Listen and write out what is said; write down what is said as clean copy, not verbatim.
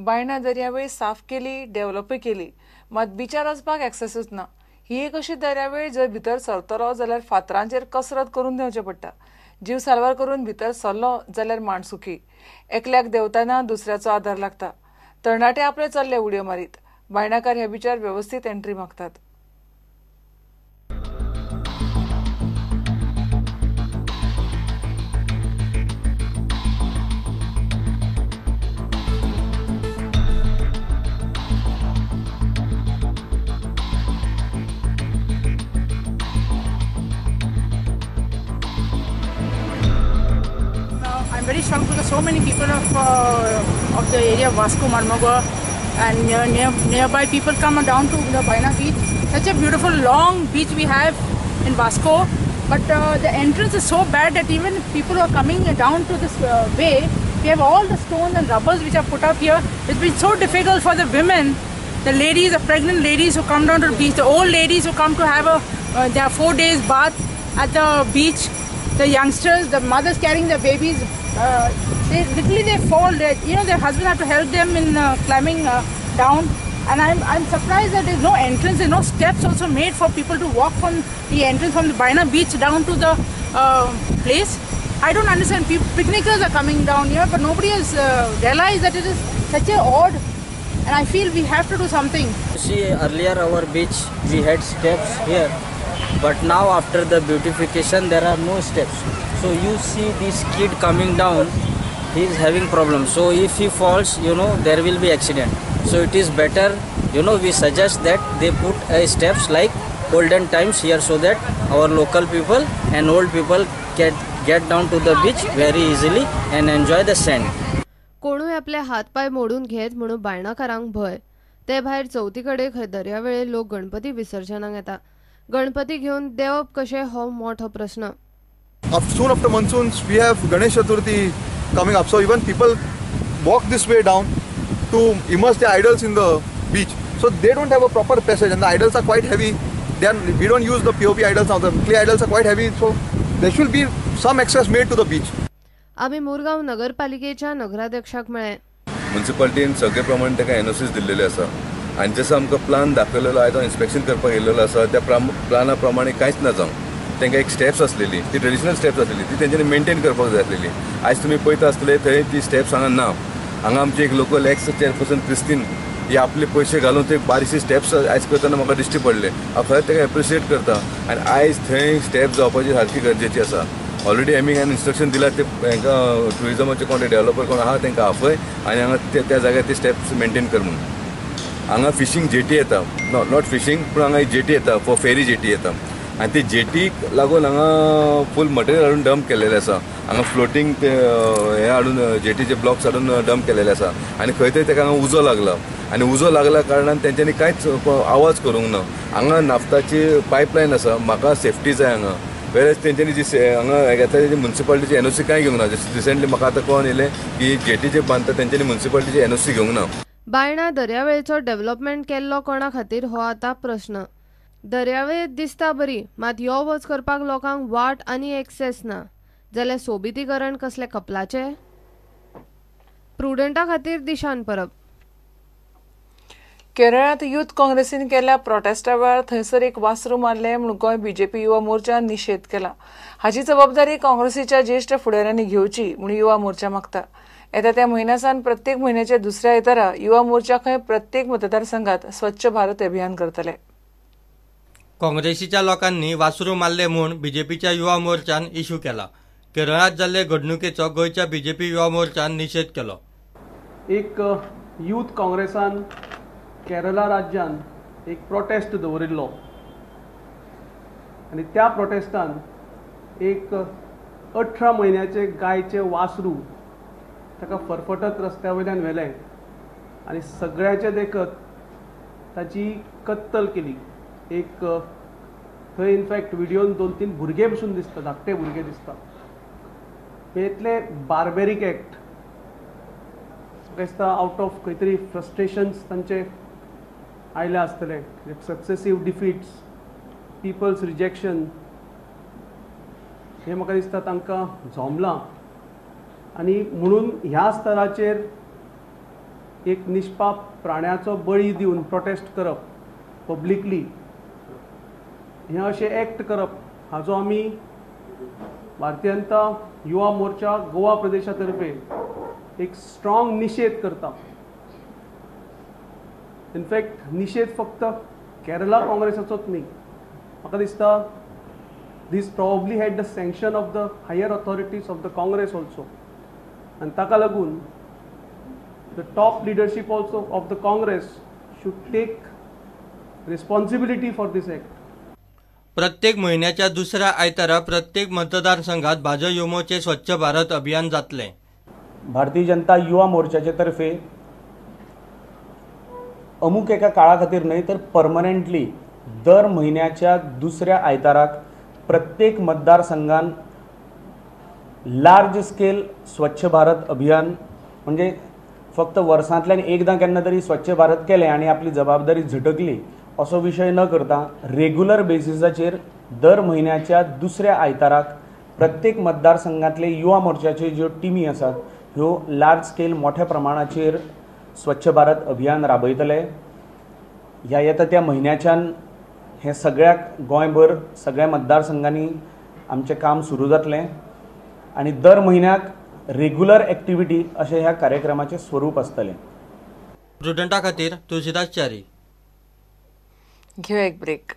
बायणा दर्यावेळ साफ केली, डेव्हलपय केली, मात बिचार वचपाक एक्सेसूच ना. ही एक अशी दर्यावेळ जर भितर सरतलो जाल्यार फातरांचेर कसरत करून देंवचें पडटा. जीव साल्वार करून भितर सरलो जाल्यार माणसुकी. एकल्याक देंवतना दुसऱ्याचो आदार लागता. तरणाटे आपले चल्ले उडयो मारीत. बायणाकार ह्या बिचार वेवस्थीत एंट्री मागतात. I'm very shocked because so many people of the area of Vasco, Marmagoa and nearby people come down to the Baina beach. Such a beautiful long beach we have in Vasco, but the entrance is so bad that even people who are coming down to this way, we have all the stones and rubbers which are put up here. It's been so difficult for the women, the ladies, the pregnant ladies who come down to the beach, the old ladies who come to have a their 4 days bath at the beach, the youngsters, the mothers carrying their babies. They literally they fall. They, you know, their husband have to help them in climbing down. And I'm surprised that there's no entrance, there's no steps also made for people to walk from the entrance from the Baina beach down to the place. I don't understand. Picnickers are coming down here, but nobody has realized that it is such a odd. And I feel we have to do something. See, earlier our beach we had steps here, but now after the beautification there are no steps. So you see this kid coming down, he is having problems. So if he falls, you know, there will be accident. So it is better, you know, we suggest that they put steps like olden times here so that our local people and old people can get down to the beach very easily and enjoy the sand. कोणूय आपले हातपाय मोडून घेत म्हणून बायणाकारांक भंय. ते भायर चवथी कडेन खंय दर्यावेळेर लोक गणपती विसर्जनाक येता. गणपती घेवन देंवप कशें हो मोठो प्रश्न. Soon after monsoons, we have Ganesh Chaturthi coming up. So even people walk this way down to immerse their idols in the beach. So they don't have a proper passage, and the idols are quite heavy. We don't use the POP idols now. The clay idols are quite heavy, so there should be some access made to the beach. आम्ही मुरगांव नगरपालिकेच्या नगराध्यक्षाक मेळ्ळे. म्युनिसिपालिटीन सगळे प्रमाणे ताका एनओसीस दिल्लेले आसा आनी जसो आमकां प्लान दाखयलेलो आहा तो इन्स्पेक्शन करपाक येयलेलो आसा त्या प्लाना प्रमाणे कांयच ना जावं. तांकां एक स्टेप्स आसलेली, ती ट्रेडिशनल स्टेप्स आसलेली, ती तेंच्यांनी मेंटेन करपाक जाय आसलेली. आयज तुमी पळयता आसतले थंय ती स्टेप्स हांगा ना. हांगा आमची एक लोकल एक्स चेअरपर्सन क्रिस्तीन ही आपले पयशे घालून ते बारीकशी स्टेप्स आयज करतना म्हाका दिश्टी पडले. हांव खरेंच ताका एप्रिशिएट करता आनी आयज थंय स्टेप्स जावपाची सारकी गरजेची आसा. ऑलरेडी आमी इन्स्ट्रक्शन दिला ते हांकां ट्युरिजमाचे कोण डेव्हलपर कोण आहा तांकां आपय आनी हांगा त्या जाग्यार ते स्टेप्स मेंटेन कर म्हणून. हांगा फिशींग जेटी येता, not fishing पूण हांगा एक जेटी येता, फॉर फेरी जेटी येता आनी ते जेटीक लागून हांगा फूल मटेरियल हाडून डंप केल्लेलें आसा. हांगा फ्लोटींग ते हें हाडून जेटीचे ब्लॉक्स हाडून डंप केलेले आसा आनी खंय तरी ताका हांगा उजो लागला आनी उजो लागल्या कारणान तेंच्यांनी कांयच आवाज करूंक ना. हांगा नाफ्ताची पायपलायन आसा, म्हाका सेफ्टी जाय हांगा. वेरेज तेंच्यांनी जी हांगा घेता तेजी म्युनिसिपालिटीची एनओसी कांय घेवंक ना. जशें रिसेंटली म्हाका आतां कळोन येयलें की जेटी जे बांदता तेंच्यांनी म्युनिसिपालिटीची एनओसी घेवंक ना. बायणा दर्यावेळेचो डेव्हलपमेंट केल्लो कोणा खातीर हो आतां प्रश्न. दर्यावेळ दिसता बरी, मात यो वच करपाक लोकांक वाट आनी एक्सेस ना जाल्यार सोबितीकरण कसलें कपलाचें? प्रुडंटा खातीर दिशान परब. केरळांत युथ काँग्रेसीन केल्ल्या प्रोटेस्टा वेळार थंयसर एक वासरू मारलें म्हूण गोंय बीजेपी युवा मोर्चान निशेध केला. हाची जबाबदारी काँग्रेसीच्या ज्येश्ठ फुडाऱ्यांनी घेवची म्हूण युवा मोर्चा मागता. येता त्या म्हयन्यासान प्रत्येक म्हयन्याच्या दुसऱ्या आयतारा युवा मोर्चा खंय प्रत्येक मतदारसंघात स्वच्छ भारत अभियान करतले. काँग्रेसीच्या लोकांनी वासरू मारले म्हूण बीजेपीच्या युवा मोर्चान इश्यू केला. केरळांत जाल्ले घडणुकेचो गोंयच्या बीजेपी युवा मोर्चान निशेध केलो. एक यूथ काँग्रेसान केरला राज्यान एक प्रोटेस्ट दवरिल्लो आनी त्या प्रोटेस्टान एक 18 म्हयन्याचे गायचे वासरू ताका फरफटत रस्त्या वयल्यान व्हेलें आनी सगळ्याचे देखत ताची कत्तल केली. एक थंय इनफॅक्ट व्हिडियोन 2-3 भुरगे पसून दिसता, धाकटे भुरगे दिसता. इतले बार्बेरीक एक्ट म्हाका दिसता आवट ऑफ खंय तरी फ्रस्ट्रेशन्स तांचे आयले आसतले, सक्सेसीव डिफिट्स, पिपल्स रिजेक्शन हें म्हाका दिसता तांकां जमलां आनी म्हणून ह्या स्तराचेर एक निष्पाप प्राण्याचो बळी दिवन प्रोटेस्ट करप पब्लिकली, हें अशें एक्ट करप हाजो आमी भारतीय जनता युवा मोर्चा गोवा प्रदेशा तर्फे एक स्ट्रॉंग निशेध करता. इनफॅक्ट निशेध फक्त केरला काँग्रेसाचोच न्ही, म्हाका दिसता this probably had the sanction of the higher authorities of the Congress also, आनी ताका लागून the top leadership also of the Congress should take responsibility for this act. प्रत्येक म्हयन्याच्या दुसऱ्या आयतारा प्रत्येक मतदारसंघात भाजप युमोचे स्वच्छ भारत अभियान जातलें. भारतीय जनता युवा मोर्चाचे तर्फे अमूक एका काळा खातीर न्हय तर परमनंटली दर म्हयन्याच्या दुसऱ्या आयताराक प्रत्येक मतदारसंघान लार्ज स्केल स्वच्छ भारत अभियान, म्हणजे फक्त वर्सांतल्यान एकदां केन्ना तरी स्वच्छ भारत केलें आनी आपली जबाबदारी झटकली असो विशय न करता रेगुलर बेसिसाचेर दर म्हयन्याच्या दुसऱ्या आयताराक प्रत्येक मतदारसंघातले युवा मोर्चाच्यो ज्यो टिमी आसात ह्यो लार्ज स्केल मोठ्या प्रमाणाचेर स्वच्छ भारत अभियान राबयतले. ह्या येता त्या म्हयन्याच्यान हें सगळ्याक गोंयभर सगळ्या मतदारसंघांनी आमचें काम सुरू जातलें आनी दर म्हयन्याक रेगुलर एक्टिविटी अशें ह्या कार्यक्रमाचें स्वरूप आसतलें. प्रुडंटा खातीर तुळशीदास च्यारी. घेवया एक ब्रेक.